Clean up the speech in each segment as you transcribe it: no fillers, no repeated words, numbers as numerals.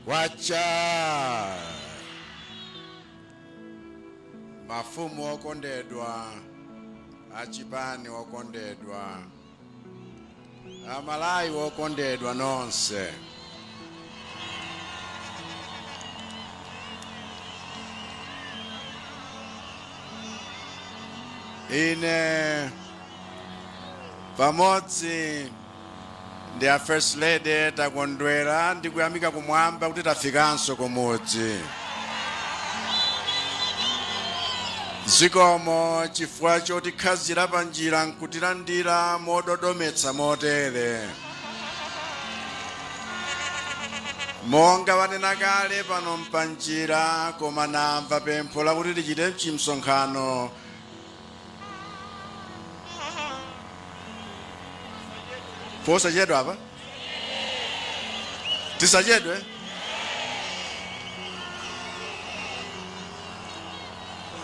Kwacha! Mafumu okondedwa, achipani okondedwa, Amalawi okondedwa nonse. Ine pamodzi ndi a First Lady takondwera ndi kuyamika kumwamba kuti tafikanso kumudzi. Zikomo chifukwa chotikhazira pa njira nkutilandira mododometsa motere. Monga wanena kale pano mpanjira, koma namva pempho lakuti tichite chimsonkhano posachedwa apa, tisachedwe.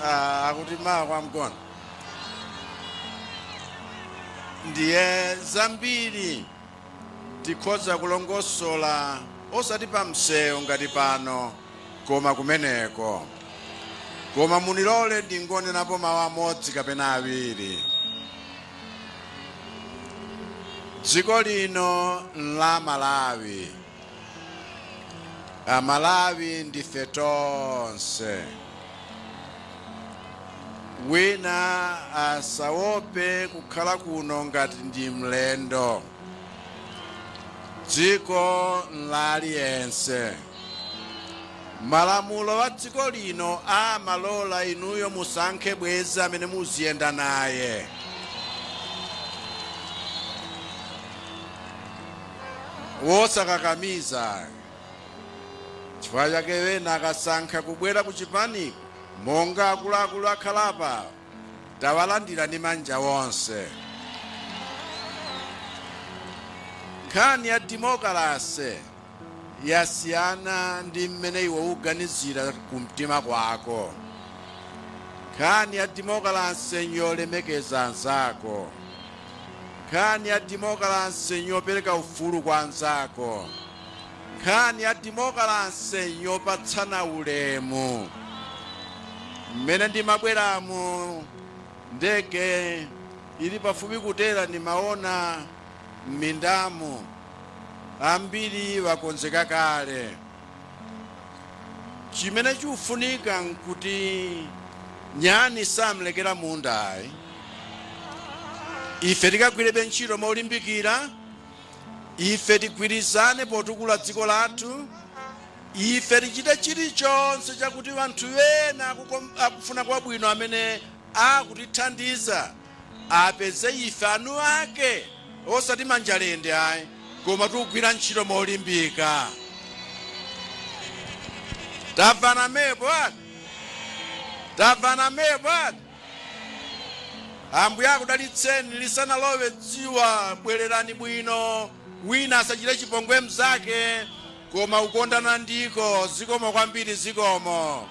Ah, akuti mawa kwa mgona ndiye zambiri tikhoza kulongosola, osati pa msewu ngati pano, koma kumeneko. Koma munilole ndingonenapo mawu amodzi kapena awiri. Dziko lino nla Malawi. Amalawi ndife tonse. Wina asaope kukhala kuno ngati ndi mlendo. Dziko nla aliyense. Malamulo a dziko lino amalola inuyo musankhe bwenzi amene muziyenda naye. Wosakakamiza. Chifukwa chake wena akasankha kubwera ku chipaniku monga akuluakulu akhalapa, tawalandira ndi manja onse. Nkhani ya demokalase yasiyana ndi mmene iwe uganizira kumtima kwako. Nkhani ya demokalase nyolemekeza anzako. Nkhani ya demokalase nyopereka ufulu kwa anzako. Nkhani ya demokalase nyopatsana ulemu. Mmene ndimabweramu, ndege ili pafupi kutera, ndimaona m'mindamu ambiri wakonzeka kale. Chimene chikufunika nkuti nyani samlekera munda ayi. Ife tikagwirebe ntchito molimbikira, ife tigwirizane potukula dziko lathu, ife tichite chilichonse chakuti anthu ena akufuna kwabwino amene akutithandiza apeze ife anu ake, osati manja lende ayi, koma tikugwira ntchito molimbika. Tamvana mepo ati? Tamvana mepo ati? Ambuye akudalitseni. Lisanalowe dzuwa bwererani bwino, wina asachite chipongwe mzake, koma kukondana ndiko. Zikomo kwambiri, zikomo.